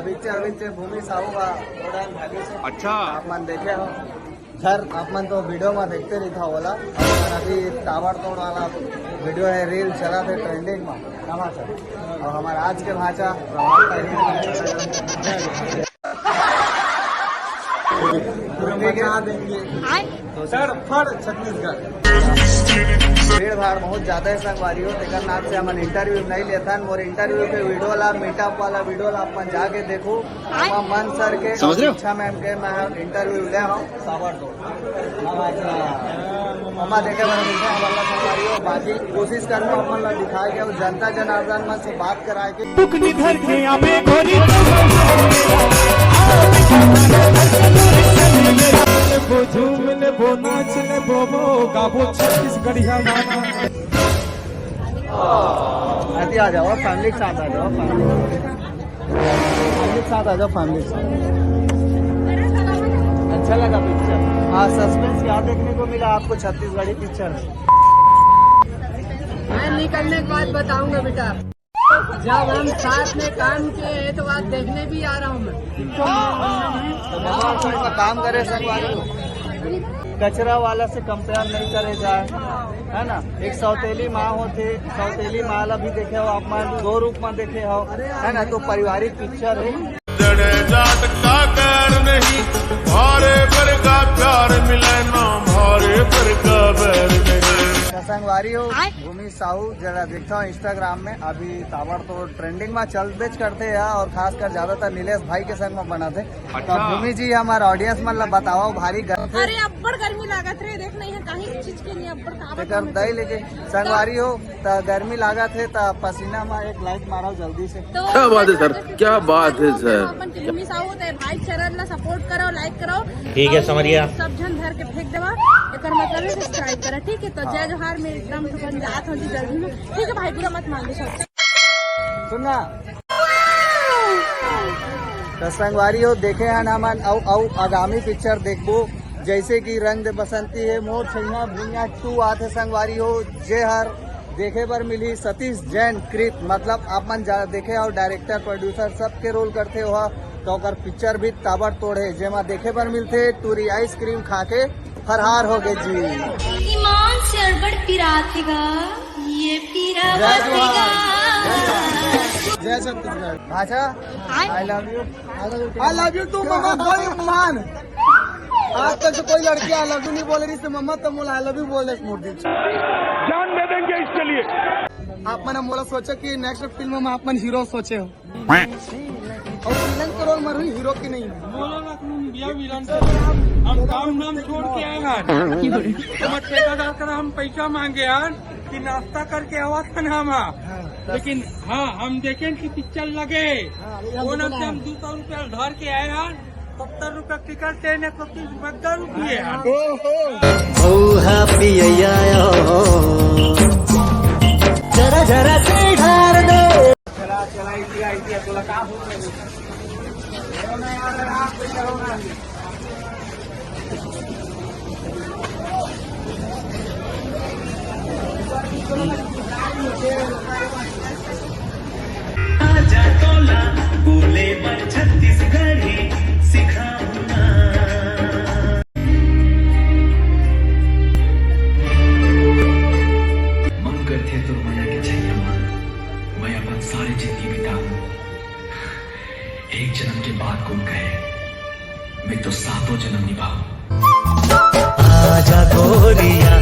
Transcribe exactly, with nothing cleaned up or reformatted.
बीचे बीचे भूमि साहू का थोड़ा भाभी से अच्छा। आप मन देखे हो, सर, आप मन तो वीडियो में देखते रही था बोला, और अभी ताबड़तोड़ वाला वीडियो है, रील चला थे ट्रेंडिंग में, कहाँ सर? और हमारा आज के भाषा पूरा मचा देंगे। तो सर, फड़ छत्तीसगढ़। भीड़ भाड़ बहुत ज्यादा है संगवारी हो, तेकर नाम से हमन इंटरव्यू नहीं लेथन। मोर इंटरव्यू के वीडियो ला, मीटअप वाला वीडियो ला अपन जाके देखो। हम मन सर के समझ रहे हो? इच्छा मैम के मैं इंटरव्यू ले हूँ। साबर तो हम आज, अम्मा देखे बर मिलते हैं, वाला संगवारी हो। बाकी कोशिश करबो अपन ला दिखाए के, जनता जनार्दन मन से बात कराए के। टुकनी धर के आमे घोरी। लेबो झूम लेबो नाच लेबो वो गाबो छत्तीसगढ़िया गाना। अभी आ जाओ, फैमिली के साथ आ जाओ, फैमिली। फैमिली के साथ आ जाओ, फैमिली के साथ। अच्छा लगा पिक्चर? हाँ, सस्पेंस क्या देखने को मिला आपको छत्तीसगढ़ी पिक्चर में? मैं निकलने के बाद बताऊंगा बेटा। जब हम साथ में काम किए हैं तो आज देखने भी आ रहा हूँ मैं। तो बाबा, कोई का काम करे संगवारी हो, कचरा वाला से कंपेयर नहीं करे जाए, है ना? एक सौतेली माँ होते, सौतेली माँ ला भी देखे हो आप, माँ दो रूप में देखे हो, है ना? तो पारिवारिक पिक्चर है। जड़े जाट का कर नहीं, भारे पर का प्यार मिले ना, भारे पर का बैर नहीं। संगवारी हो, भूमि साहू जरा देखता हूँ इंस्टाग्राम में, अभी ताबड़तोड़ ट्रेंडिंग में चलबेच करथे या, और खासकर ज्यादातर नीलेश भाई के संग में बनाथे। तो अच्छा। भूमि जी, हमार ऑडियंस मन ला बताओ, भारी गर्मी। अरे, अब्बड़ गर्मी लागत रे, देख नहीं है कहीं चीज के लिए, अब्बड़ ताबड़ तेकर गर्मी। दई लेके संगवारी हो, त गर्मी लागत है, त पसीना में एक लाइक मारो जल्दी से। तो क्या बात है सर, क्या बात है सर। अपन के भूमि साहू होते हैं, भाई चैनल ला सपोर्ट करो, लाइक करो। ठीक है, और समझ गया। सब झन धर के फेंक देवा, एकर मतलब है सब्सक्राइब करा, ठीक है? तो जय जोहार, मैं एकदम तुरंत जात हूँ जी जल्दी में, ठीक है भाई, बुरा मत मान लो सब। सुनना, त संगवारी हो, देखे हन हमन अउ, अउ आगामी पिक्चर देखबो, जैसे कि रंग दे बसंती है, मोर छैया भुइया टू आथे संगवारी हो, जे हर देखे बर मिली सतीश जैन कृत, मतलब आप मन जा देखे हो, डायरेक्टर प्रोड्यूसर सबके रोल करथे ओहा, तो ओकर पिक्चर भी ताबड़तोड़ है, जेमा देखे बर मिलथे टूरी आइसक्रीम खा के फरहार हो गए जी। ईमान से अड़बड़ पिरात हे गा, ये पीरा जय जोहार। जय छत्तीसगढ़। भाषा, I love you। I love you too, मम्मा, कोई मान। आज तक तो कोई लड़की I love you नहीं बोले रही, से मम्मा तो मोला I love you बोले, मुर्दी। जान दे देंगे इसके लिए। आप मन मोला सोचे कि नेक्स्ट फिल्म में आप मन हीरो सोचे हो। और विलन के रोल में रही, हीरो की नहीं। बोलो ना तुम भैया विलन से। हम काम नाम छोड़ के आए हैं। हम ठेकेदार करा हम पैसा मांगे यार कि नाश्ता करके आवा था ना हम। हाँ। लेकिन हाँ, हम देखें कि पिक्चर लगे। हाँ, ये हम वो ना दुकान से हम है। दो सौ रुपया धर के आए यार। सत्तर रुपया टिकट देने को तीस बहत्तर रुपये यार। ओहो। ओ हैप्पी आयो। जरा जरा से ढार दो। चला, चला, इतिया, इतिया, तोला का हो? आजा तोला बोले बर छत्तीसगढ़ी सिखाहूं ना। मन करथे तोर मया के छैया मा मैं अपन सारी जिंदगी बिताऊं। एक जन्म के बाद कोन कहे, मैं तो सातों जन्म निभाऊं। आजा गोरिया।